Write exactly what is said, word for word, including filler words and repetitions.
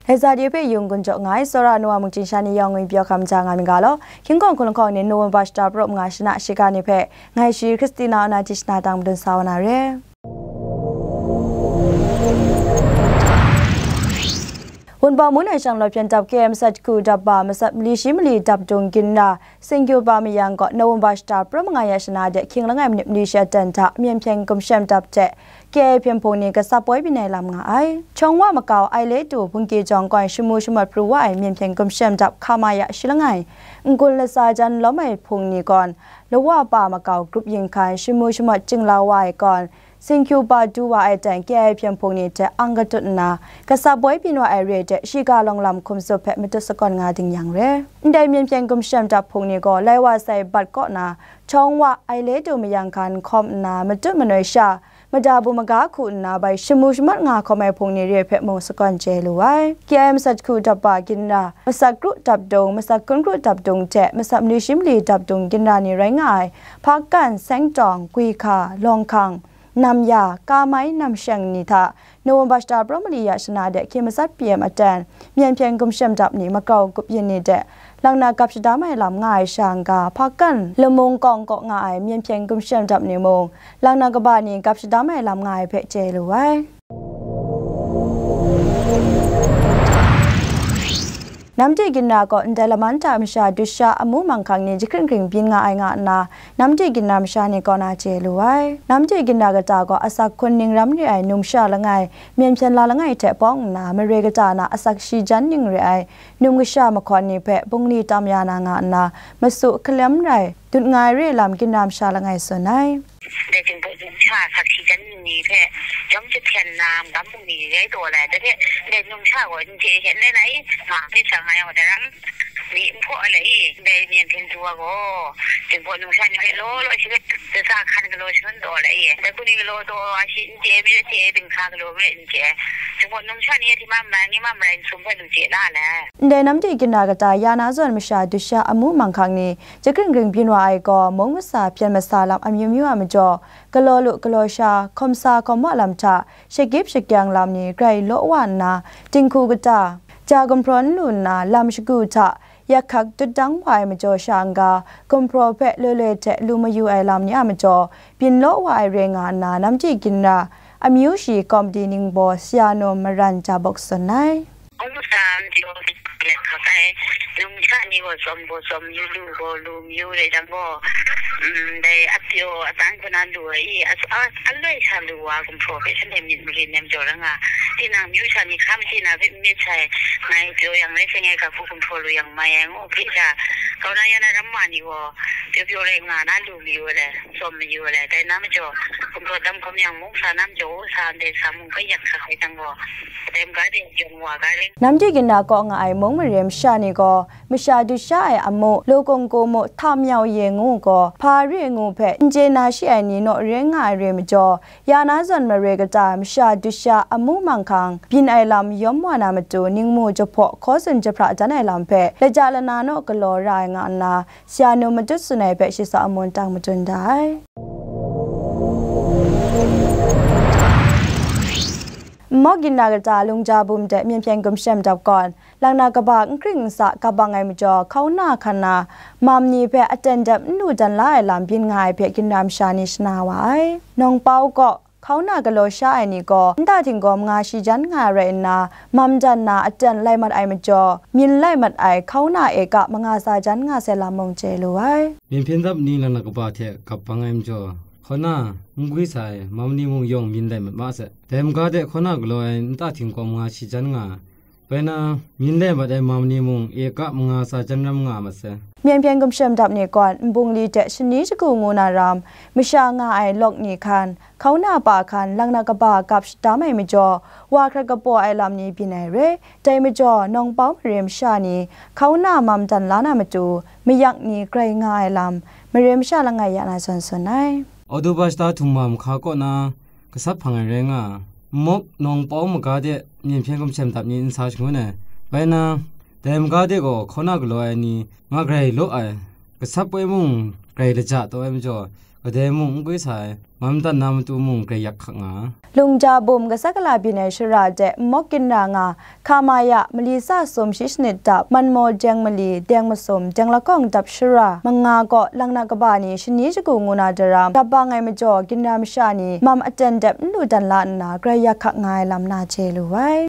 Heza de hpe yung kun jaw nga ai, Sora Noa Mungchin sha ni yawng ngwi pyaw hkam ja nga mi ga law, Hkying Hkawng Hkun Lahkawng ni November shata pra manga shana shiga ni hpe, ngai shi Christina Ona Tishna tang madun sa wa na re. Wunpawng Mun ai shanglawt hpyen dap K M sat hku dap ba, masat mali shi mali dap dung ginra, Singkyu Pa Mayang gaw November shata pra manga ya shana de hkying langai minit mali shi a dan hta Myen Hpyen Gumshem Dap hte K I A hpyen hpung ni gasap woi byin ai lam nga ai. Chawng Wa makau Ai Le Tu Hpungki Jawng gawn shamu shamat pru wa ai Myen Hpyen Gumshem Dap hka ma ya shi langai, n-gun latsa jan lawm ai hpung ni gawn, Lawa Pa makau grup yin hkan shamu shamat chinglau wa ai gawn, Singkyu Pa du wa ai dan K I A hpyen hpung ni hte ang katut nna, gasap woi byin wa ai re hte shiga lawng lam hkum tsup hpe matut sakawn nga ding yang re. Ndai Myen Hpyen Gumshem Dap hpung ni gaw lai wa sai bat kaw na, Chawng Wa Ai Le Tu Mayang hkan hkawm nna, matut manoi sha, mada bu maga hku nna bai shamu shamat nga hkawm ai hpung ni re hpe mung sakawn chye lu ai. K I A masat hku dap ba ginra, masat kru dap dung, masat kun kru dap dung hte masat mali shi mali dap dung ginra ni rai nga ai, Hpakan, Sengtawng, Gwi Hka, Lawng Hkang, Nam Ya, Ka Mai, Nam Sheng ni hta November shata pra mali ya shana de hkye matsat P M aten, Myen Hpyen Gumshem Dap ni makau grup yin ni de, lang na gap shadam ai lam nga ai sha n-ga, Hpakan Lamung Kawng kaw nga ai Myen Hpyen Gumshem Dap ni mung, lang na kaba ni gap shadam ai lam nga ai hpe chye lu ai. Namdi ginra gaw ndai laman hta masha dusha amu manghkang ni jahkring hkring byin nga ai nga nna, Namdi ginra masha ni kaw na chye lu ai. Namdi ginra kata gaw asak hkun ning ram re ai numsha langai, myen hpyen la langai hte pawng nna, mare kata na asak shi jan ning re ai num kasha mahkawn ni hpe bungli tam ya na nga nna, masu hkalem rai dut nga ai re lam ginra masha langai tsun ai. Dai Jinghpaw numsha asak shi jan ning ni hpe, chyawm jahten na, magam bungli rai taw lai, dai hte, dai numsha gaw n chye hte n rai na i, nga hpe sha nga yang wa dai ram, ni n hpaw ai lai i, dai myen hpyen du wa gaw, Jinghpaw numsha ni hpe law law shi hpe, dasa hkan galaw shangun taw ai lai i, dai hku ni galaw taw ai shi n chye, mi hte binghka galaw mi rai n chye, Jinghpaw numsha ni hti mam rai, ni mam rai n sum hpe lu chye la ai. Ndai Namdi ginra kata ya na zawn masha dusha amu manghkang ni, jahkring hkring byin wa ai gaw, mung masa hpyen masa lam amyu myu a majaw, galaw lu galaw sha, hkawm sa hkawm wa lam hta, shagip shakyang lam ni grai law wa nna, dinghku kata, ja gumhpraw n lu nna, lam shagu hta, yak hkak dut dang wa ai majaw sha n-ga, gumhpraw hpe loi loi hte lu mayu ai lam ni a majaw, byin law wa ai re nga nna, Namdi ginra amyu shi kawmdi ningbaw Siya Num Maran Jabok tsun ai. Alu sam jo le hkak ai, numsha ni gaw tsawm gaw tsawm yu, lu gaw lu mayu rai jang gaw, mm, dai apyaw atan hku na lu ai i, a, a, aloi sha lu wa gumhpraw hpe shanhte myit marin nem jaw ra nga, tinang myu sha ni hkam chye na hpe n myit sai, ngai pyaw yang rai sai, ngai ga hku gumhpraw lu yang mai ai ngu hpe sha, kau na ya na ram ma ni gaw, pyaw pyaw rai nga na lu mayu ai, tsawm mayu ai, dai na majaw, gumhpraw dam hkawm yang mung sa na majaw, sa ndai sa mung hpe yak hkak ai jang gaw, Namdi ginra kaw nga ai mung mare masha ni gaw, masha dusha ai amu, lu kungku mu, hta myau ye ngu gaw, hpa re ngu hpe n chye na shi ai ni naw re nga ai re majaw, ya na zawn mare kata masha dusha amu manghkang byin ai lam yawm wa na matu, ningmu jahpaw hkaw tsun jahpra dan ai lam hpe, laja lana naw galaw ra ai nga nna, Siya Num Matut tsun ai hpe shi sa amun tang madun da ai. Nmawk ginra kata Lungja Bum de Myen Hpyen Gumshem Dap gawn, lang na kaba n hkring n sa kap bang ai majaw, hkauna hkan na mam ni hpe aten dep n lu dan la ai lam byin nga ai hpe ginra masha ni shana wa ai. Nawng Pau kaw, hkauna galaw sha ai ni gaw, nta htinggaw manga shi jan nga ai rai nna, mam dan na aten lai mat ai majaw, myin lai mat ai hkauna eka manga sa jan nga sai lam mung chye lu ai. Myen hpyen dap ni lang na kaba hte gap bang ai majaw, hkauna n gwi sa ai mam ni mung yawng myin lai mat ma sai. Dai maga de hkauna galaw ai nta htinggaw manga shi jan nga, bai na, myin lai mat ai mam ni mung eka manga sa jan ram nga mat sai. Myen Hpyen Gumshem Dap ni gawn, nbungli de shani shagu ngu na ram, masha nga ai lawk ni hkan, hkauna pa hkan, lang na kaba gap shadam ai majaw, wa hkrat kapaw ai lam ni byin ai re. Dai majaw, Nawng Pau mare masha ni, hkauna mam dan la na matu, mayak ni grai nga ai lam, mare masha langai ya na zawn tsun ai. Oktoba shata htum wa mahka kaw na, gasap hpang ai rai nga, nmawk Nawng Pau maga de Myen Hpyen Gumshem Dap ni n sa shangun ai. Bai na, dai maga de gaw hkauna galaw ai ni nga grai law ai, gasap poi mung grai laja taw ai majaw, kadai mung n gwi sa ai, mam dan na matu mung grai yak hkak nga ai. Lungja bum gasat gala byin ai shara de nmawk ginra nga, Hkamaya mali tsa sum shi shanit dap, manmaw deng mali, deng masum, deng lakawng dap shara manga kaw langnak kaba ni shani shagu ngu na daram, dap bang ai majaw ginra masha ni mam aten dep n lu dan la nna, grai yak hkak nga ai lam na chye lu ai.